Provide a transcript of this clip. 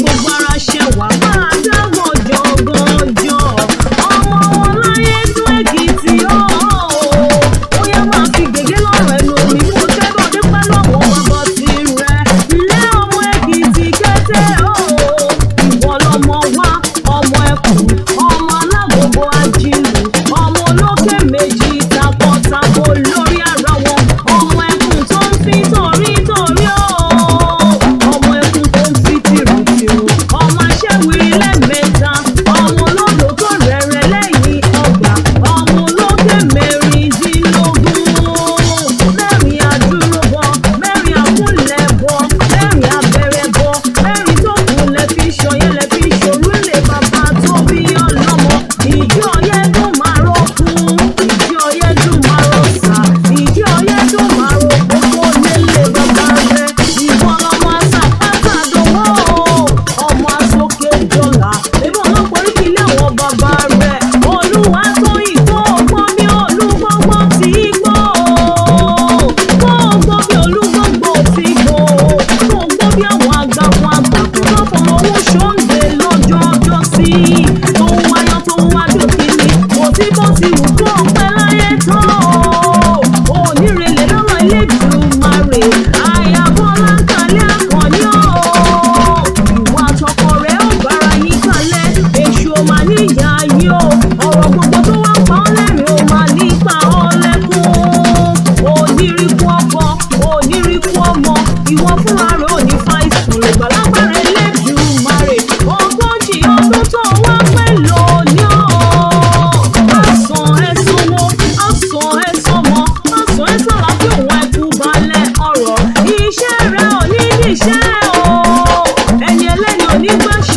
Gbogbo ara ṣẹwà máa dá gànjọ́gànjọ́. Ọmọ wọn láyé tún Èkìtì ooo. Ó yá, máa fi gègé lọ́rọ̀ ẹnu mi kó tẹ́bọ̀ dé pẹ́ lọ́wọ́ bàbá tirẹ̀. Ilé ọmọ Èkìtì kété ooo. Ìwọ lọmọ wa, ọmọ ẹkùn, ọmọ alágbogbo ajílù, ọmọ olókè méjì takọtabo lórí ara wọn, ọmọ ẹkùn tó ń fi torí torí ooo, ọmọ ẹkùn tó ń fi tìrùtìrù, ọmọ aṣẹ́wìrì lẹ́ẹ̀mẹ́ta, ọmọ olódò tó rẹ̀rẹ̀ lẹ́yìn ọgbà, ọmọ olókè 16, mẹ́rin àdúróbọ, mẹ́rin àkúnlẹ̀bọ, mẹ́rin abẹ́rẹ́bọ, mẹ́rin tó kù lẹ fi ṣọyẹ́, lẹ fi ṣòrúlé bàbá tó bí ọlọ́mọ. Ìjọ ọyẹ́ dùn máa rọ́kùn, ìjọ ọyẹ́ dùn máa rọ̀ṣà, ìjọ ọyẹ́ dùn máa rọ̀ kókó lélẹ̀ bàbá rẹ̀. Ìwọ lọmọ àṣàpátá dòwò, ọmọ àsókè jọlá, èmi ọlọ́pàá oríkì ilé àwọn bàbá rẹ̀. Olúwa tó ìkó ọgbọ́n bí olúgbọ́ngbọ́n tí gbó, kó ọgbọ́n bí olúgbọ́ngbọ́n tí gbó, kó ọgbọ́n bí àwọn àgbàwọn àgbàkan tó fọmọ owó ṣóǹde lọ́jọ́ ọjọ́ sí, tó ń wáyọ́ tó ń wájú kíni kò tí bó ti wù kó pẹ́ láyé tó onírèlè lọ́rọ̀ Elédùmarè. Àyàbọ̀lá kalẹ̀ àkànní o, ìwà àtọkọ rẹ̀ ó bára yín kalẹ̀, èṣù ò máa níyà yín o, ọ̀rọ̀ gbogbo tó wá pa ọ́ lẹ́rìn ó máa nípa ọ́ lẹ́kún. Onírìkú ọkọ, onírìkú ọmọ, ìwọ fúnra rẹ̀ ò ní fa ìsùn lògbà lágbára Elédùmarè. 40 ọdún tó wá pẹ́ lónìí o, àsàn ẹ̀sùn wo, àsàn ẹ̀sùn mọ́, àsàn ẹ̀sùn àlàáfíà òun ẹ̀kú balẹ̀ ọ̀rọ̀. Iṣẹ́ rẹ̀ ò ní níṣẹ́ o, ẹni ẹlẹ́ni ò ní gbàṣẹ́.